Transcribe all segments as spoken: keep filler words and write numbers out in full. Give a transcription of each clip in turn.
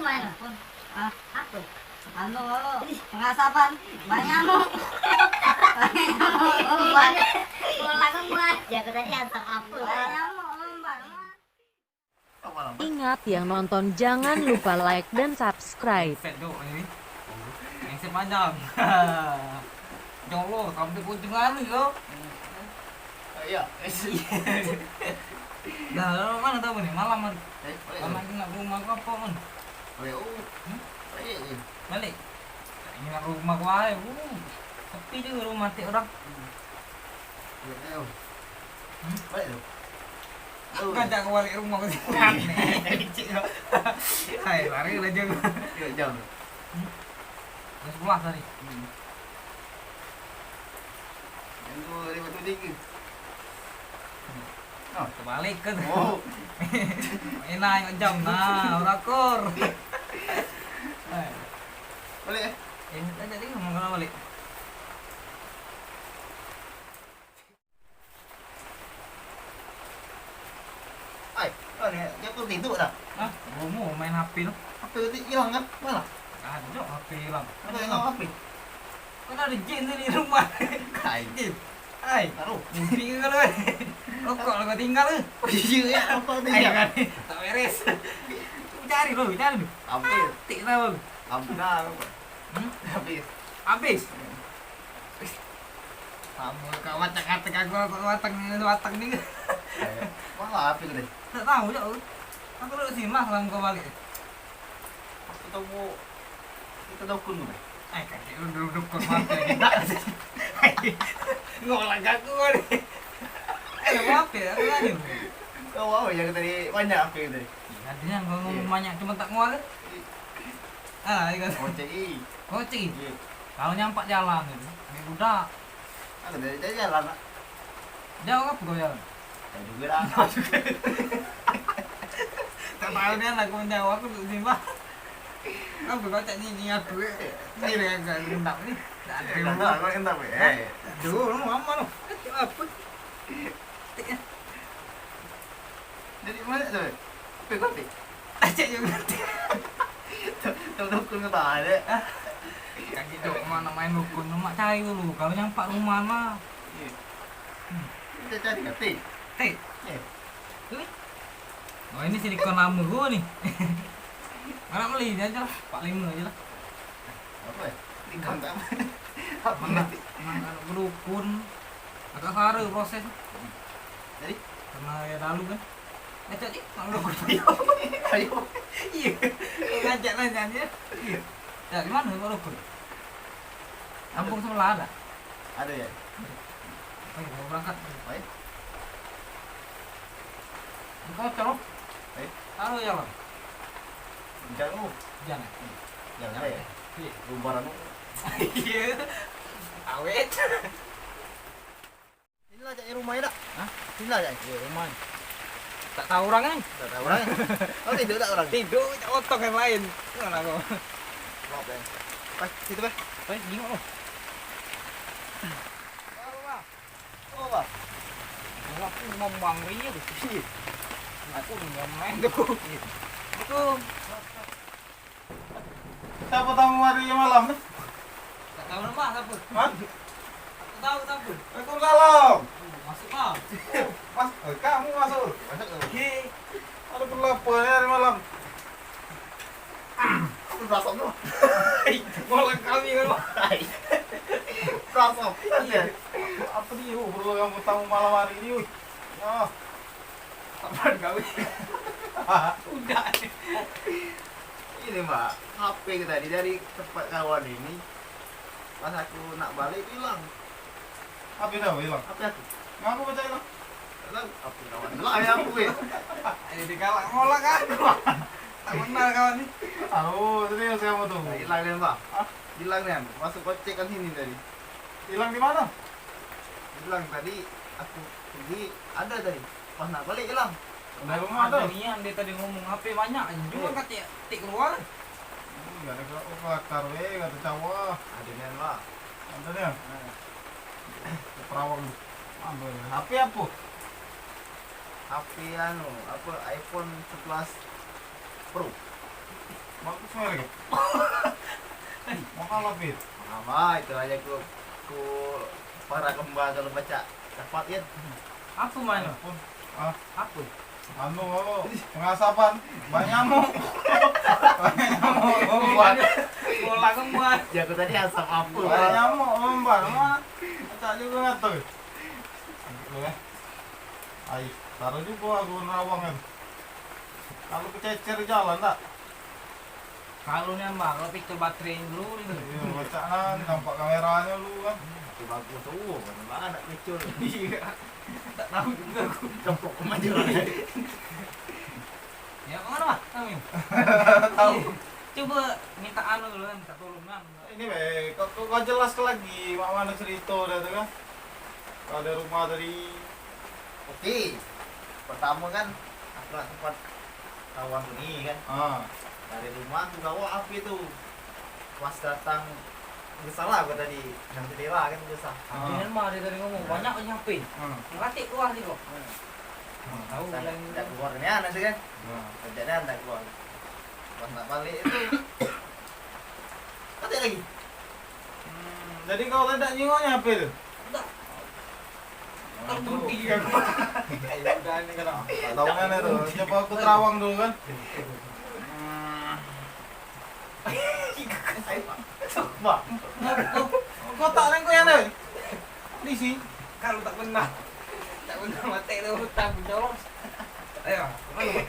Main. Ah, apa? Anu, pengasapan. Banyak nyamuk. Banyak nyamuk. Ular. Ular kuat. Jago tadi asap apa? Banyak nyamuk, lompat. Ingat, yang nonton jangan lupa like dan subscribe. Set dok ini. Yang set panjang. Jolo sampai ke ujung hari lo. Iya. Dah, lo mana tahu nih malam hari? Eh, balik. Malam ni nak ke rumah ke apa, Man? Balik. Oh. Hmm? Balik. Balik. Tak ingat rumah ku ae. Uh. Sepi juga rumah tiap orang. Balik, ayo. Hmm? Balik tu. Aku ngajak kau balik rumah kau sini. Hai, lari lah jauh. Tiga jam. Hmm? Jam sebelas tadi. Hmm. Yang tu dari Batu Tiga. Oh. Terbalik ke tu? Oh. Enak tengok jam. Nah, ora akur. Balik, eh? Eh, tak jadi ngomong kalau balik. Ai, kau ni, dia pun tidur dah. Hah? Bomo main H P tu. H P tadi hilang kan? Mana? Ada H P hilang. Ada hilang H P? Kan ada jin tu di rumah. Ai. Jin. Ai. Taruh. Mimpi ke kau, eh? Rokok lah kau tinggal, eh? Oh, iya, ya, rokok tu, ai, ya. Kan? Tak beres. Cari dulu, cari dulu. Habis. Tik tahu. Habis dah rokok. Hmm? Habis. Habis? Sama kau macam kata aku, aku batang ni, batang ni. Eh, mana Apil tadi? Tak tahu, Cak. Aku duduk sini lah, selama kau balik. Aku tahu kita dukun tu, eh. Eh, kaki lu dulu dukun mati lagi. Ngolak aku kau ni. Eh, apa ya? Aku tanya. Kau apa yang tadi banyak apa yang tadi? Iya, ada yang kau ngomong banyak, cuma tak ngolak. Ah, iya kan? Kocek i. Kocek i? Iya. Kalau nyampak jalan tu, ambil budak. Aku dari, dari jalan, Pak. Jauh apa kau jalan? Jauh juga dah. Jauh juga. Tak tahu dia lah, aku menjauh, aku duduk sini, Pak. Apa kau cak nyanyi aku, eh? Ni dia agak gendam ni. Tak ada. Eh, gendam, kau gendam, eh? Aduh, lu mama lu. Apa? Jadi, mana tu? Apa kau, Tik? Acak je ngerti. Tahu dukun ke tak ada? Kaki dok mana main dukun, mak cari dulu. Kalau nyampak rumah mah. Iya. Hmm. Kita cari ke Tik? Tik? Iya. Ini? Oh, ini silikon lama gua ni. Mana beli dia aja lah, empat lima aja lah. Apa? Tiga tak apa. Apa mana, nanti? Mana kalau berukun, agak sara proses. Jadi? Karena ya lalu kan. Ngecek ni, kalau berukun. Ayo. Iya. Ngajak nanya dia. Iya. Ya, di mana berukun? Kampung sebelah ada. Ada ya? Ayo, mau berangkat. Baik. Bocor, oh. Eh? Taruh ya, Bang? Hujan, oh. Hujan, ya? Hujan, ya? Iya. Lubaran, oh. Iya. Awet. Inilah cak rumah ya, dak? Hah? Inilah cak. Iya, rumah. Tak tahu orang, kan? Tak tahu orang. Oh, tidur tak orang? Tidur, cak otong yang lain. Mana kau? Maaf, ya. Pas, situ, Bang. Pas, jenguk, oh. Taruh, Bang. Oh, bah. Aku ngomong dia tu. Aku ngomong tu. Assalamualaikum. Siapa tamu hari malam ni? Tak tahu nama siapa. Hah? Tak tahu siapa. Waalaikumsalam. Masuk, Bang. Mas, eh, kamu masuk. Masuk. Okey. Ada perlu apa ni hari malam? Aku berasap tu. Bola kami kan, Bang. Berasap. Iya. Apa dia? Oh, perlu kamu tamu malam hari ni, oi. Ya. Kapan kau? Udah. Ini, Mbak, H P ku tadi dari tempat kawan ini. Pas aku nak balik, hilang. Apa dah hilang? Apa aku? Ngapa baca hilang? Hilang, apa kawan? Hilang ya aku, eh. Ayo digalak ngolak aku. Tak benar kawan ni. Aduh, serius kamu tu. Hilang dia, Bang. Hah? Hilang dia. Masuk kocekan sini tadi. Hilang di mana? Hilang tadi, aku pergi, ada tadi. Pas nak balik hilang. Dari rumah tu? Ada nian dia tadi ngomong, H P banyak. Jual. Iya. Katik, tik keluar. Hmm, gak ada ke-, oh, kelakar weh, kata cawa. Ada nian lah. Ada nian? Nah. Perawang tu. Ambil. H P apa? H P anu, apa, iPhone sebelas Pro. Bagus sekali. Mahal lah, Pit. Mahal, itu aja ku, ku para kembar kalau baca dapat, ya. Apa main? Ah, apa? Anu, pengasapan. Banyak nyamuk. Banyak nyamuk. Bola kembar. Ya, aku tadi asap apa? Banyak nyamuk, membar. Mana? Tak juga ngatur. Gitu, ya. Ai, taruh juga aku nerawang kan. Kalau kececer jalan tak? Kalau ni ambar, kalau picture baterai dulu ni. Iya, bacakan, nampak kameranya dulu kan. Tapi bagus tu, mana nak picture. Iya. Tak tahu juga aku. Keplok aja lah. Ya, mana, Mas? Kami. Tahu. Coba minta anu dulu kan, minta tolong kan. Ini be, kau, kau, kau jelas ke lagi, mak mana cerita dia tu kan? Kau ada rumah tadi. Oke. Pertama kan, aku nak tempat kawan tu ni kan. Ah. Dari rumah aku bawa H P tu. Pas datang, kesal lah aku tadi. Yang jendela kan kesal. Ah. Dengan mah dia tadi ngomong, banyak punya H P. Ah. Ngeratik keluar juga. Hmm. Tahu. Dak, bilang dak keluar ni anak tu kan. Ah. Kerja dia dak keluar. Pas nak balik tu, Katik lagi. Hmm, jadi kau dak nyingoknya H P tu? Dak. Tak budi aku. Eh, udah ni kena. Tak tahu mana tu. Coba aku terawang dulu kan. Hmm. Wah. Kotak ni kau yang ada? Di sini. Kalau tak benar. Tak benar mati tu hutang jolos. Ayo, kemana?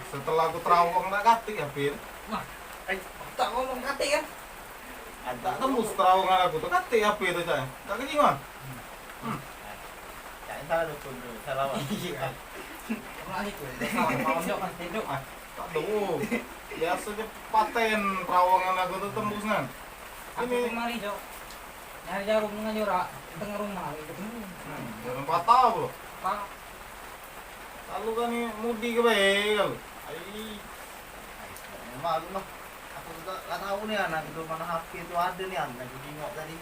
Setelah aku terawang dak katik ya, Pir. Wah, eh, tak ngomong katik kan? Tak tembus terawangan aku tu, katik ya, Pir tu, cak. Tak kenyang. Hmm. Cak, salah dukun tu, salah awak. Iya. Orang itu, salah, mau jawab, pasti hidup. Ah, tak tahu. Biasa je paten terawangan aku tu tembus kan. Aku ini kemari, Cok. Nyari jarum dengan jorak, tengah rumah, gitu. Hmm, jarum patah apa? Patah. Lalu kan ni mudi ke bae kalu. Ai. Maklum lah. Aku tu tak, tak tahu ni anak tu mana H P tu ada ni anak tu jingok tadi.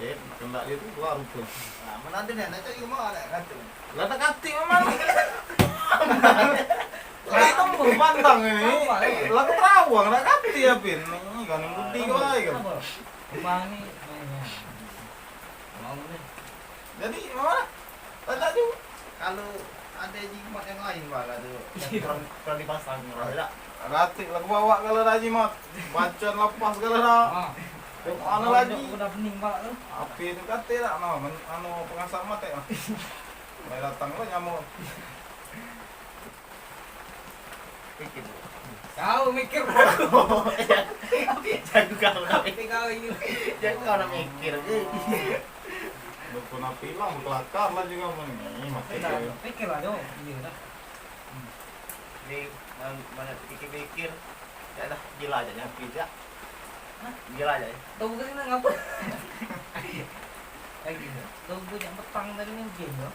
Cek, kendak dia tu keluar rupa. Nah, mana ada ni anak cak rumah anak kata. Lah tak katik memang. Lah tembus pandang ini. Apa, eh? Lah keterawang tak katik ya, Pin. Ni kan mudi ke bae kan. Apa? Rumah ni, eh, ya. Mau ni. Jadi, mana? Tanya tu. Kalau ada jimat yang lain, Bang, ada yang kurang, kurang dipasang, kurang ada. Ratik lah bawa kalau ada jimat. Bacan lepas kalau ada. Ah. Mana lagi? Udah pening pala tu. Api tu kate dak, no, men-, anu, pengasap mate, no. Mai datang lah nyamuk. Pikir dulu. Kau mikir dulu. Jago kau nak mikir. Tapi kau ini. Jago kau nak mikir. Dukun api lah, bekelakar lah juga, men. Ini mati. Pikir lah, Jo. Iya dah. Ni, man-, mana pikir-pikir. Ya dah, gila aja nyampi, ya. Hah? Gila aja. Tahu ke sini ngapa? Lagi. Tahu gue jam petang tadi main game, loh.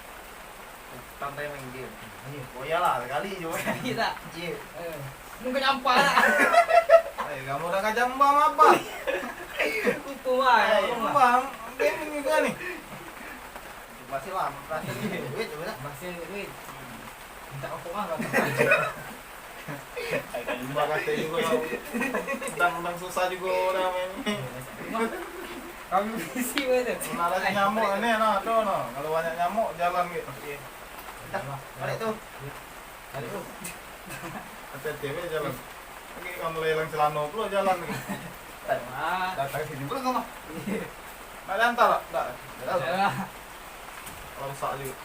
Petang tadi main game. Iya. Oh, iyalah, sekali je. Iya tak? Iya. Eh. Mungkin nyampah tak? Eh, kamu dah kacau mbak apa? Lupa, wah. Eh, mbak, game ini juga nih. Masih lama, masih duit juga tak? Masih duit. Minta rokok mah, kata. Mbak kata juga, dang, dang susah juga orang main. Kami misi mana? Mana ada nyamuk ni, nah, tu, nah. Kalau banyak nyamuk, jalan gitu. Dah, balik tu. Balik tu. Hati-hati, weh, jalan. Lagi kamu lelang celana pula jalan ni. Datang sini pula kamu. Nak diantar tak? Tak. Tak tahu. Dah. Kalau rusak juga.